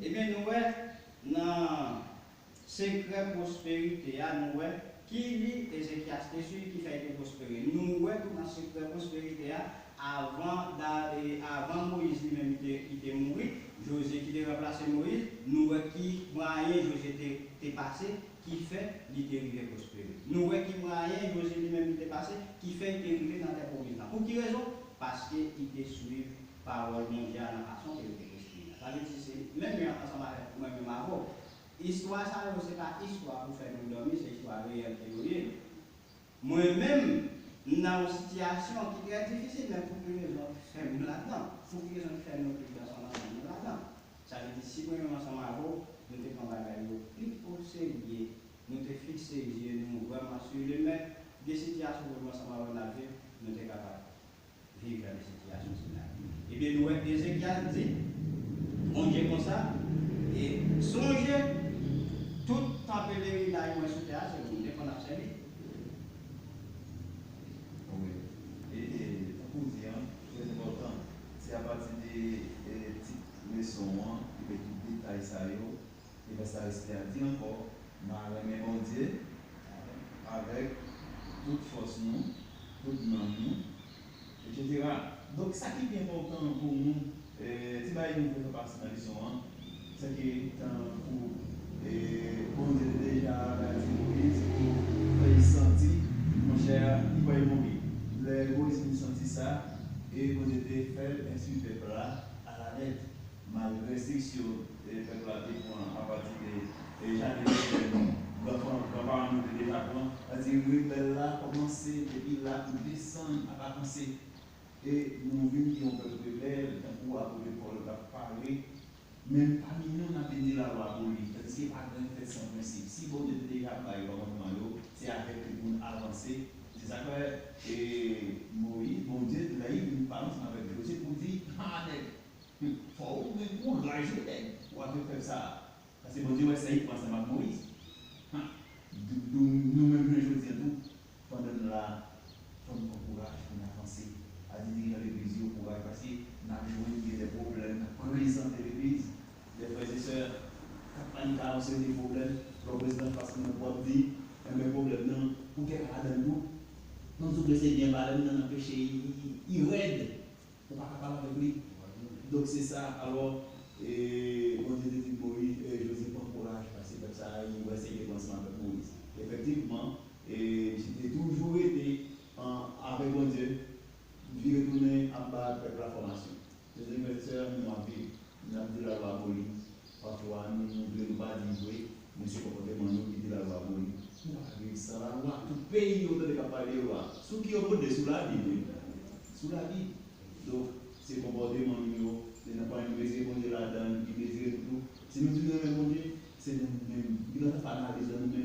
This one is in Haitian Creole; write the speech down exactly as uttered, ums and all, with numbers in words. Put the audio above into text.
Ebyen, nou wè nan sekrè pwosperite a, nou wè ki li Ezekyas te swiv ki fè l te pwospere. Nou wè tou nan sekrè pwosperite a, avan, da, e, avan Moyiz li menm li te, li te mouri, Jozye ki te ranplase Moyiz, nou wè ki mwayen Jozye te, te pase ki fè li te rive pwospere. Nou wè ki mwayen Jozye li menm li te pase ki fè li te rive nan tè pwomiz lan. Pou ki rezon? Paske li te swiv pawòl Bondye a nan fason ke yo te esprime a. Sa vle di se menm jan ansanm avèk mwen menm avè w. Istwa sa yo se pa istwa pou fè nou dòmi, se istwa reyèl ke yo ye. Mwen menm, m nan yon sitiyasyon ki trè difisil, men pou ki rezon ki fè m ladan? Pou ki rezon ki fè nou tout ansanm ansanm nou ladan? Sa vle di si mwen menm ansanm avè w, nou te pran bagay yo pi oserye, nou te fikse zye nou vrèman sou lemèt, gen sitiyasyon mwen menm ansanm avè w n ap viv, nou te kapab viv nan de sitiyasyon sila. Ebyen, nou wè Ezekyas di Bondye konsa, e sonje, tout tan pelerinaj mwen sou tè a, se ou m te konn ap sèvi. Wi. E, e, tankou w di a, trè enpòtan, se apati de e, tit leson an, epi tout detay sa yo, e vès la resite a di ankò, n a renmen Bondye avèk tout fòs nou, tout nanm nou, etsetera. Donk, sa ki pi enpòtan pou nou, e, ti bagay nou vle fè pase nan leson an, se ke tankou e, Bondye te deja averti Moyiz pou fè l santi, monchè, li pral mouri. Lè Moyiz fin santi sa, e Bondye te fè l enstwi pèp la alavèt. Malgre enstriksyon pèp la te pran apati de jaden Edenn, granparan nou te deja pran, sa di rebèl la kòmanse depi l ap desann ap avanse. E nou vin gen yon pèp rebèl, tankou apot Pòl t ap pale, menm pami nou n ap vin di lalwa aboli, tandiske pa gen fèt san prensip. Si Bondye te deja bay kòmandman yo, se avèk li pou n avanse. Se sa k fè e, Moyiz, Bondye, lè li vin pale ansanm avèk Jozye pou di, a nèg, Fò w gen kouraj wi nèg pou w avèk pèp sa a. Paske Bondye wè sa li fè ansanm ak Moyiz. Nou menm jounen jodi a tou, pandan n la, fò n pran kouraj pou n avanse. A di dirijan legliz yo kouraj paske n ap jwenn gen de pwoblèm, n ap prezante legliz. De frè e sè k ap pale ka yon seri de pwoblèm, lè w prezante anfas moun nan pou w ap di, enben pwoblèm nan, ou te ka ladan l tou. Non, souple, se byen pale m nan anpeche li rèd. Ou pa ka pale avèk li. Donk se sa, alò, e, Bondye te di Moyiz, e, Jozye pran kouraj, paske pèp sa a, li wè se li te pran ansanm avèk Moyiz. Efektivman, e, misye te toujou rete an, avèk Bondye, vire tounen ap ba pèp la fòmasyon. Mezanmi, frè e sè, nou ap viv, n ap di lalwa aboli. Pafwa, nou montre nou pa di vre, men se konpòteman nou ki di lalwa aboli. Nou pa ka viv san lalwa. Tout peyi yo tande k ap pale de lwa. Sou ki yo fondé? Sou Labib, wi. Sou Labib. Donk, se konpòteman nou yo, se nan pwen nou mezire Bondye ladan l, li mezire nou tou. Si nou di nou renmen Bondye, se nan nou menm. Li pa nan analiz nan nou menm.